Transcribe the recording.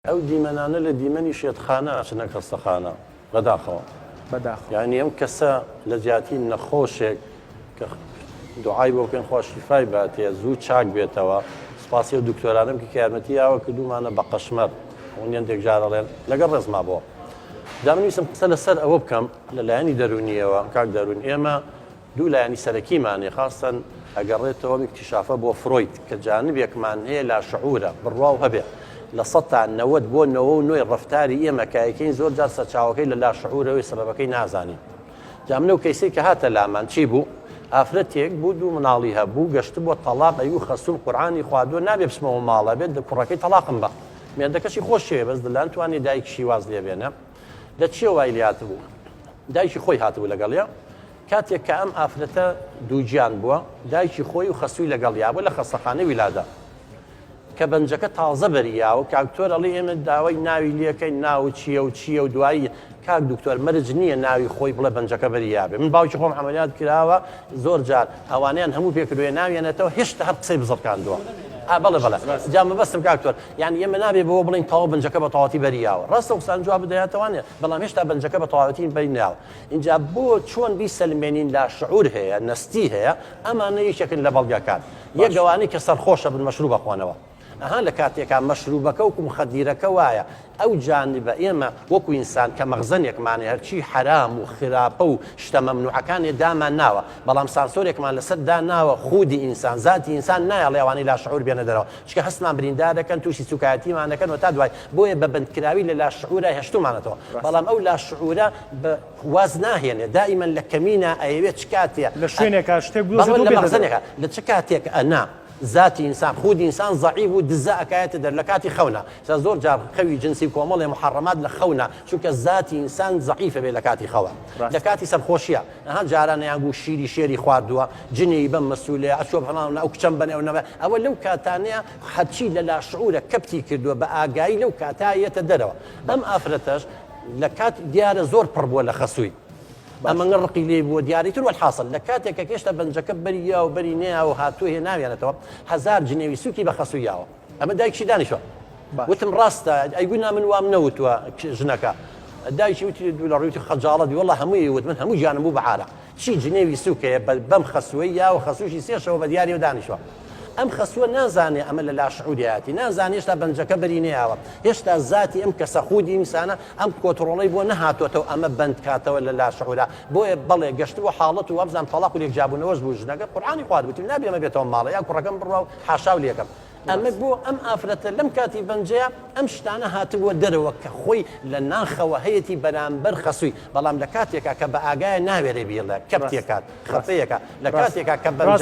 ئەو دیمەنانە لە دیمەنی شێتخانە ئەچنە خەستەخانە بەداخەوە. بەداخەوە. یانی ئەم کەسە لە جیاتی نەخۆشێک کە دوعای بۆ بکەین خوا شیفای باتێ زوو چاک بێتەوە سوپاسی ئەو دکتۆرانە بکەین کە یارمەتی یاوە کردوومانە بە قەشمەر ئەون هەندێک جار ئەڵێن لەگەڵ ڕێزما بۆ جا من ویستم قسە لەسەر ئەوە بکەم لە لایەنی دەروونیەوە کاک دەروون ئێمە دوو لایەنی سەرەکیمان هەیە، خاستەن ئەگەڕێتەوە ئەم ئیکتیشافە بۆ فرۆید کە جانبێکمان هەیە لاشعورە، بڕواو هەبێ 90% بۆ نەوەو نۆی ڕەفتاری ئێمە کە ئەیکەین زۆر جار سەرچاوەکەی لە لاشعورەوەی سەبەبەکەی نازانین. جا من ئەو کەیسەی کە هاتە لامان چی بوو؟ ئافرەتێک بوو دوو مناڵی هەبوو گەشتبووە تەڵاق ئەیوو خەسووم قورعانی خواردووە نابێ بچمەوە ماڵ ئەبێت کوڕەکەی تەڵاقم با مێردەکەشی خۆشیەوێ بەس دلان توانی دایکیشی واز لێ بێنە لە چیەوە وای لێ هاتبوو؟ دایکی خۆی هاتبوو لەگەڵیا کاتێک کە ئەم ئافرەتە دووگیان بووە دایکی خۆی و خەسووی لەگەڵیا بوو لە خەستەخانەی ویلادە کە بەنجەکە تازە بەریاوە کاکتۆر ئەڵێ ئێمە داوای ناوی لێکەین ناو چییە و چییە و دوایی کاک دکتۆر مەرج نییە ناوی خۆی بڵێ بەنجەکە بەریابێ من باوکی خۆم عملیات کراوە زۆر جار ئەوانیان هەموو پێکردوێ ناویانێتەوە هێشتا هەر قسەی بزڕکاندووە بەڵێ بەڵێ جا مەبەستم کاک دکتۆر یان ئێمە نابێ بەوە بڵێین تەواو بەنجەکە بە تەواوەتی بەری یاوە ڕاستە وسان جواب بدەیاتەوانێ بەڵام هێشتا بەنجەکە بە تەواوەتی بەری ناوە اینجا بۆ چۆن بیسەلمێنین لا شعور هەیە نەستی هەیە ئەمانە یەکێکن لە بەڵگەکان یەک ئەوانەی کە سەرخۆشە بن مەشروب ئەخۆنەوە ئەها لە کاتێکا مەشروبەکە وەکو مخەدیرەکە وایە ئەو جانبە ئێمە وەکو ئینسان کە مەخزەنێکمان هەیە هەرچی حەرام و خراپە و شتە مەمنوعەکانێ دامان ناوە بەڵام سانسۆرێکمان لەسەر داناوە خودی ئینسان زاتی ئینسان نایەڵێ ئەوانەی لاشعور بێنە دەرەوە چونکە هەستمان بریندار دەکەن تووشی سوکایەتیمان دەکەن و تا دوای بۆیە بە بەندکراوی لە لاشعورا هێشتومانەتەوە بەڵام ئەو لاشعورە بە واز ناهێنێ دائیمەن لە کەمینە ئەیەوێ چ کاتێ لە شوێنێکا شتێک بدۆزێتەوە لە مەخزەنێکا لە چ کاتێک ئەنا زاتی ئینسان خودی ئینسان زەعیف و دزە ئەکایەتە دەر لە کاتی خەونا جا زۆر جار خەوی جنسی و کۆمەڵێ محەڕەمات لە خەونا چونکە زاتی ئینسان زەعیفە بێ لە کاتی خەوە لە کاتی سەرخۆشیە ئەها جاران ئەیان گوو شیری شێری خواردووە جنێی بەم مەسولەیە ئەچوە فڵان ئەو کچەم بەنێ ئەو نەبە ئەوە لەو کاتانەیە هەرچی لە لاشعورە کەپتی کردووە بە ئاگایی لەو کاتە یەتە دەرەوە ئەم ئافرەتەش لە کات دیارە زۆر پڕ بووە لە خەسووی ئەمەنگە ڕقی لێی بووە دیاری تر وەلحاسڵ لە کاتێک کە هێشتا بەنجەکە بەری یا و بەری نەیا و هاتووە هێناویانەتەوە هەزار جنێوی سووکی بە خەسووی یاوە ئەمە دایکشی دانیشتوە وتم ڕاستە ئەیگوت نا من وام نەوتووە ژنەکە دایکی وتی دوو لە ڕووی خەجاڵەت بی وەڵا هەمووی وت من هەموو گیانم بوو بە عارەق چی جنێوی سووکەیە بەم خەسووەی یاوە خەسووشی سێشەوە بە دیاریەوە دانیشتوە ئەم خەسووە نازانێ ئەمە لە لاشعوریایەتی نازانێ هێشتا بەنجەکە بەری نەیاوە هێشتا زاتی ئەم کەسە خودی ئینسانە ئەم کۆتڕۆڵەی بۆ نەهاتۆتەوە ئەمە بەند کاتەوە لە لاشعورا بۆیە بەڵێ گەشتبوو حاڵەت و وابزانم تەڵاق و لێکجیابوونەوەش بوو ژنەکە قورعانی خوارد وتی نابێ ئەمە بێتەوە ماڵێ یا کوڕەکەم بڕوا و حاشاو لێکەم ئەمە بۆ ئەم ئافرەتە لەم کاتی بەنجەیا ئەم شتانە هاتبووە دەرەوە کە خۆی لە ناخەوە هەیەتی بەرامبەر خەسووی بەڵام لە کاتێکا کە بە ئاگایە ناوێرێ بیڵێ کەپتێکات خەپەیەکە لە کاتێکا کە بەنجە.